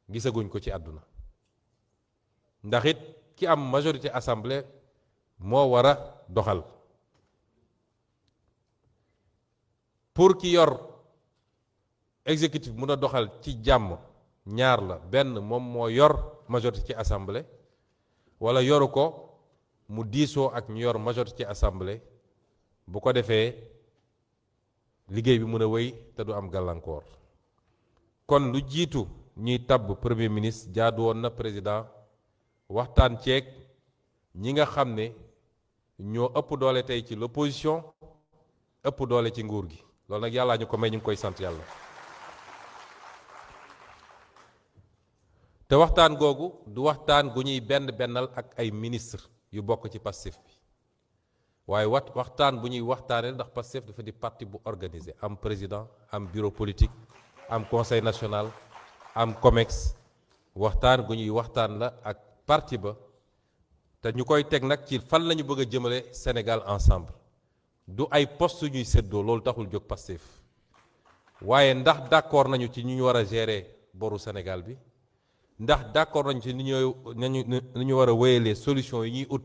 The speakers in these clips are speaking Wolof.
gisaguñ ko ci àdduna ndax it ki am majorité assemblée moo war a doxal pour ki yor exécutif mun a doxal ci jàmm ñaar la benn moom moo yor majorité ci assemblée wala yoru ko mu diisoo ak ñu yor majorité ci assemblée bu ko defee liggéey bi mën a wéy te du am gàllankoor kon lu jiitu ñuy tabb premier ministre jaadu woon na président waxtaan ceeg ñi nga xam ne ñoo ëpp doole tey ci l'opposition ëpp doole ci nguur gi loolu nag yàllaa ñu ko may ñu ngi koy sant yàlla te waxtaan googu du waxtaan gu ñuy bennal ak ay ministre yu bokk ci Pastef bi waaye waxtaan bu ñuy waxtaanee ndax Pastef dafa di parti bu organisé am président am bureau politique am conseil national am COMEX waxtaan gu ñuy waxtaan la ak parti ba te ñu koy teg nag ci fan la ñu bëgg a jëmale Sénégal ensemble du ay poste ñuy séddoo loolu taxul jóg Pastef waaye ndax d'accord nañu ci ñu war a gérer boru Sénégal bi ndax d'accord nañu ci ni ñu war a wéyalee solution yi ñuy ut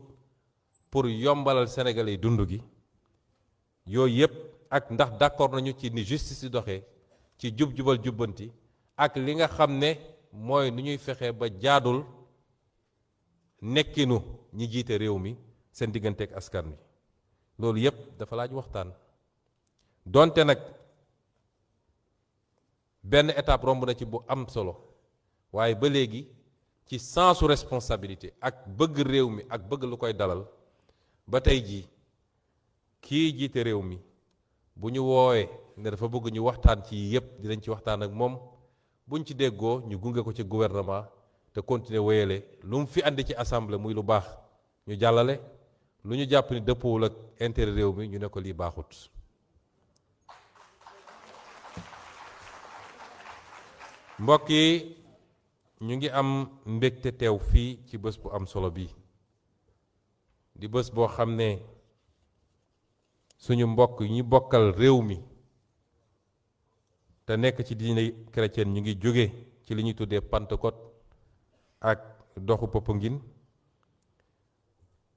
pour yombalal Sénégalais yi dund gi yooyu yëpp ak ndax d'accord nañu ci ni justice yi doxee ci jub-jubal jubbanti ak li nga xam ne mooy nu ñuy fexe ba jaadul nekkinu ñi jiite réew mi seen digganteeg askan wi loolu yëpp dafa laaj waxtaan donte nag benn étape romb na ci bu am solo waaye ba léegi ci sensu responsabilité ak bëgg réew mi ak bëgg lu koy dalal ba tey jii kii jiite réew mi bu ñu woowee ne dafa bëgg ñu waxtaan ci yëpp dinañ ci waxtaan ak moom buñ ci déggoo ñu gunge ko ci gouvernement te continuer wéyale lu mu fi andi ci assemblée muy lu baax ñu jàllale lu ñu jàpp ni dëppoowul ak intérêt réew mi ñu ne ko lii baaxut mbokk yi ñu ngi am mbégte teew fii ci bés bu am solo bi di bés boo xam ne suñu mbokk yi ñu bokkal réew mi te nekk ci diine chrétienne ñu ngi jóge ci li ñuy tuddee Pentecôte ak doxu Popenguine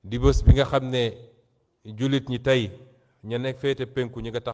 di bés bi nga xam ne jullit ñi tey ña nekk féete penku ñi nga tax